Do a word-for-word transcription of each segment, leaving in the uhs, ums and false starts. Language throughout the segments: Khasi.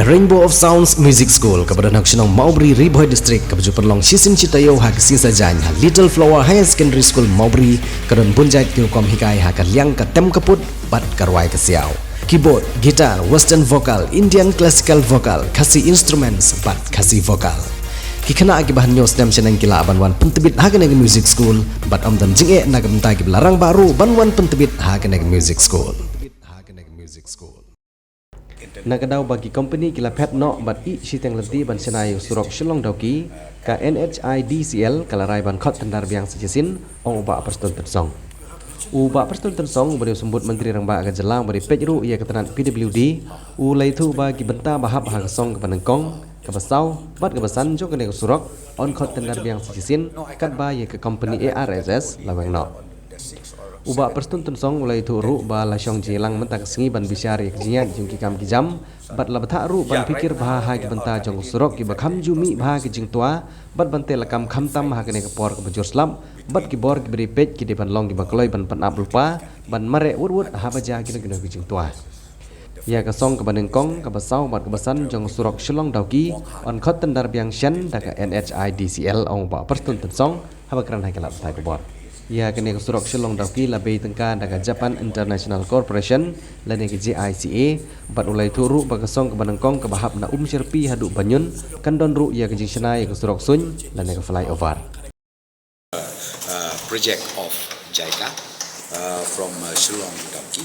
Rainbow of Sounds Music School, kaba don ha ka shnong Mawbri, Ri Bhoi District, kaba ju pynlong shisien shi taïew ha ka sngi Saitjaiñ ha Little Flower Higher Secondary School Mawbri, ka don bun jait ki rukom hikai ha ka liang ka tem ka put bad ka rwai ka siaw. Keyboard, guitar, western vocal, Indian classical vocal, Khasi instruments bad Khasi vocal. Ki khynnah kiba hynñiew snem shaneng ki lah ban wan pyntbit ha kane ka music school bad ym don jingeh na ka bynta kiba la rangbah ruh ban wan pyntbit ha kane ka music school. Na ka daw ba ki kompani ki la phet noh bad ïeh shiteng lynti ban shna ïa u surok Shillong Dawki, ka N H I D C L ka la rai ban khot tender biang sa shisien, ong u Bah Prestone Tynsong. U Bah Prestone Tynsong uba dei u symbud Myntri Rangbah ka jylla uba dei peit ruh ïa ka tnat P W D, u la ïathuh ba ki bynta ba hap ha ka song kaba nyngkong, kaba saw bad kaba san jong kane ka surok yn khot tender biang sa shisien katba ïa ka kompani A R S S la weng noh. U Bah Prestone Tynsong u la ïathuh ruh ba la shong jingïalang mynta ka sngi ban bishar ïa ka jingïaid jong ki kam ki jam bad la bthah ruh ban pyrkhat bha ha ki bynta jong ka surok kiba kham ju mih bha ki jingtwa bad ban teh lakam khamtam ha kane ka por kaba jur slap bad ki bor kiba dei peit ki dei ban long kiba kloi ban pynap lypa ban mareh wut wut haba jia kino kino ki jingtwa. Ïa ka song kaba nyngkong, kaba saw bad kaba san jong surok Shillong Dawki yn khot tender biang shen da ka N H I D C L, ong u Bah Prestone Tynsong haba kren ha ki lad pathai khubor. Ïa kane ka surok Shillong Dawki la bei tyngka da ka Japan International Corporation lane ka J I C A bad u la ïathuh ruh ba ka song kaba nyngkong kaba hap na Umshyrpi haduh Banyun kan don ruh ïa ka jingshna ïa ka surok suiñ lane ka flyover. Uh, project of JICA uh, from uh, Shillong Dawki,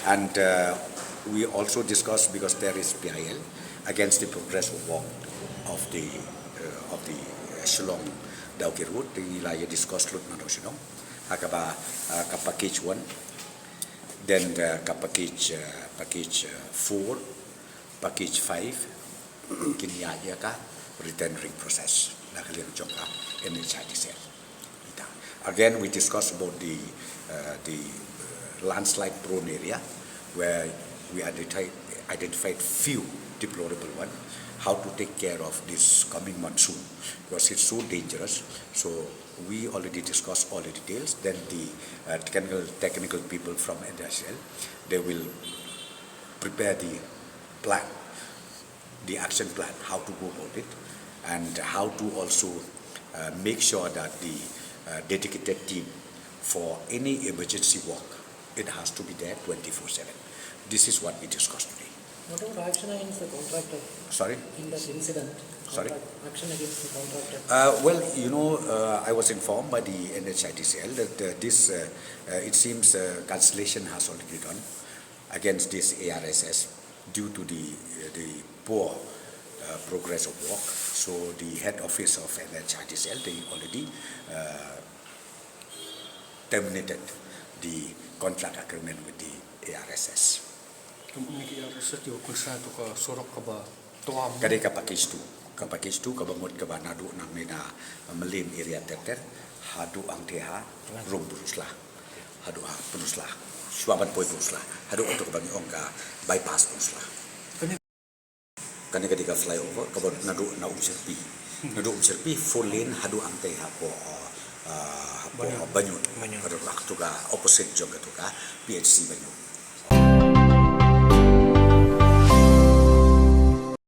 and uh, we also discussed, because there is P I L, against the progress of work of the uh, of the uh, Shillong Dawki route. Ngi la ïa discuss lut na dong shnong ha kaba uh, ka package one, then uh, ka package uh, package uh, four, package five, kin ïa ïa ka retendering process na ka liang jong ka N H I D C L. Again, we discussed about the uh, the uh, landslide prone area where we identified identified few deplorable one. How to take care of this coming monsoon, because it's so dangerous. So we already discussed all the details. Then the uh, technical technical people from N H I D C L, they will prepare the plan, the action plan, how to go about it, and how to also uh, make sure that the uh, dedicated team for any emergency work, it has to be there twenty-four seven. This is what we discussed today. What about action against the contractor Sorry? In that incident? Sorry? Action against the contractor? Uh, well, you know, uh, I was informed by the N H I D C L that uh, this, uh, uh, it seems, uh, cancellation has already done against this A R S S due to the uh, the poor uh, progress of work. So the head office of N H I D C L, they already uh, terminated the contract agreement with the A R S S. Ka mut ki A R S S ki ba kongsan to ka surok kaba twa. Ka dei ka package two. Ka package two kaba mut kaba naduh nangne na Mylliem area ter ter haduh hangtei ha Rum Pynursla. Haduh ha Pynursla. Shuwa ban poi Pynursla. Haduh kato kaba ngi ong ka bypass Pynursla. Kane ka dei ka flyover kaba naduh na Umshyrpi. Naduh Umshyrpi four lane haduh hangtei hapoh uh, hapoh Banyut. Banyut. Haduh kato ka opposite jong kato ka P H C Banyut.